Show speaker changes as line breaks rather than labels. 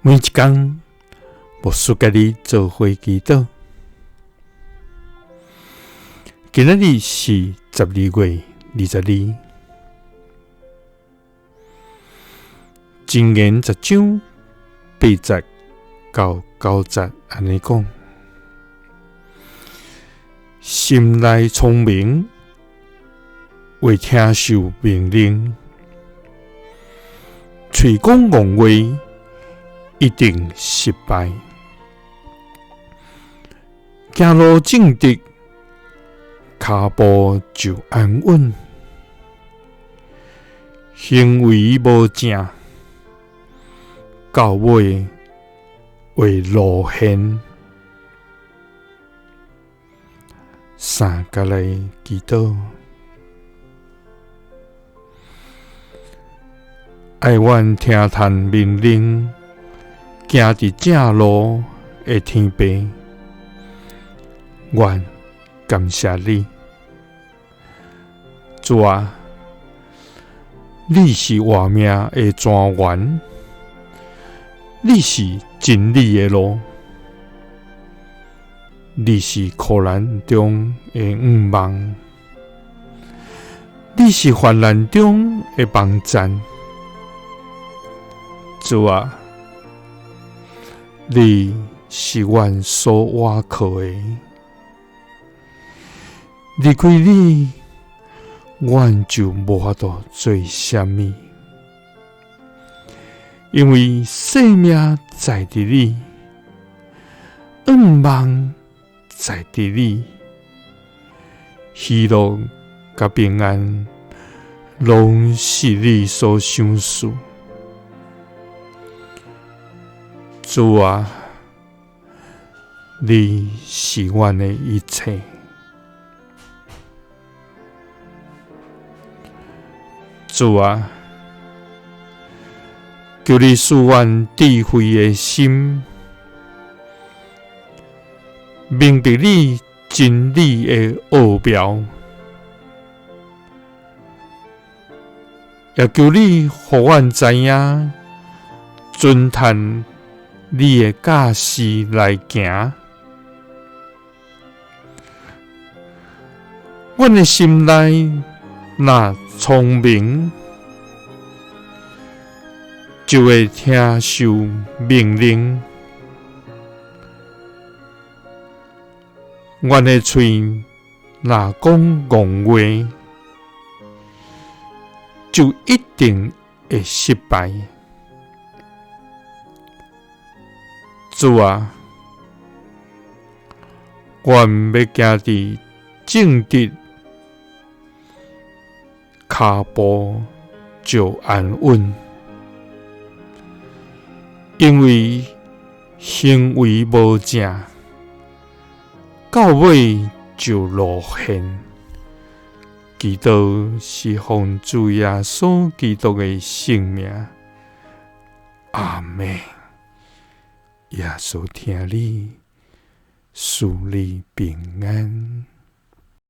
每一工，牧師佮你做伙祈禱。今仔日是12月22，箴言10章8節到9節按呢講：心內聰明，會聽受命令，喙講戇話，一定失敗。行路正直，跤步就安穩；行為無正，到尾會露現。三佮來祈禱，愛阮聽從命令，行佇正路的天父，阮感謝你，主啊，你是活命的泉源，你是真理的路，你是苦難中的向望，你是患難中的幫贊，主啊，你是阮所倚靠的，離開你，阮就無法度做啥物，因為生命在佇你，向望在佇你，喜樂佮平安，攏是你所賞賜。主啊，你是阮的一切。主啊，求你賜阮智慧的心，明白你真理的奧妙，也求你予阮知影，遵趁你的教示來行。阮的心內若聰明，就會聽受命令；阮的喙若講戇話，就一定會失敗。主啊，阮欲行佇正直，跤步就安穩，因為行為無正，到尾就露現。祈禱是奉主耶穌基督的聖名，阿們。耶穌疼你，賜你平安。